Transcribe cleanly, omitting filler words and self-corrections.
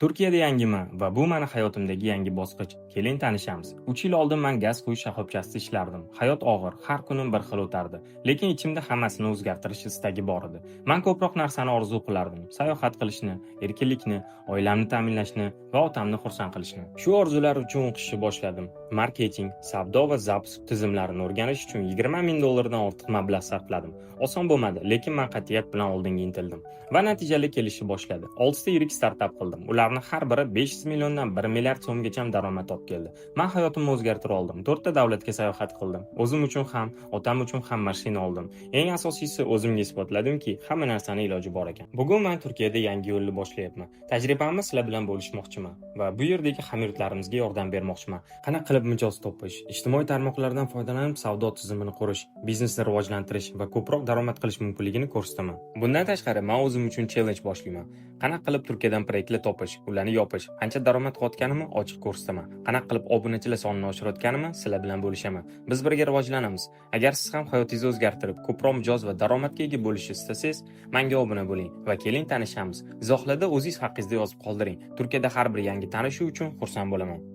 Turkiyada yangiman va bu mani hayotimdagi yangi bosqich. Keling, tanishamiz. 3 yil oldin man gaz quyish shoxobchasida ishlardim. Hayot og'ir, har kunim bir xil o'tardi. Lekin ichimda hammasini o'zgartirish istagi bor edi. Man ko'proq narsani orzu qilardim. Sayohat qilishni, erkinlikni, oilamni ta'minlashni va otamni xursand qilishni. Shu orzular uchun o'qishni boshladim. Marketing, savdo va запуск tizimlarini o'rganish uchun 20 ming dollardan ortiq mablag' sarfladim. Oson bo'lmadi, lekin man qat'iyat bilan oldinga intildim. Va natijalar kelishni boshladi. 6 ta yirik startap qildim. Ularni har biri 500 milliondan 1 milliard so'mgacha daromad olib keldi. Man hayotimni o'zgartira oldim. 4 ta davlatga sayohat qildim. O'zim uchun ham, otam uchun ham mashina oldim. Eng asosiysi, o'zimga isbotladimki, hamma narsani iloji bor ekan. Bugun man Turkiyada yangi yo'lni boshlayapman. Tajribamni sizlar bilan bo'lishmoqchiman va bu yerdagi hamyurtlarimizga yordam bermoqchiman. Qanaqa qilib mijoz topish, ijtimoiy tarmoqlardan foydalanib savdo tizimini qurish, biznesni rivojlantirish va ko'proq daromad qilish mumkinligini ko'rsataman. Bundan tashqari, man o'zim uchun challenge boshlayman. Qanaqa qilib Turkiyadan proyektlar topish, ularni yopish, qancha daromad qilayotganimni ochiq ko'rsataman. Qanaqa qilib obunachilar sonini oshirayotganimni sizlar bilan bo'lishaman. Biz birga rivojlanamiz. Agar siz ham hayotingizni o'zgartirib, ko'proq mijoz va daromadga ega bo'lishni istasangiz, menga obuna bo'ling va keling, tanishamiz. Izohlarda o'zingiz haqingizda yozib qoldiring. Turkiyada har bir yangi tanishuv uchun xursand bo'laman.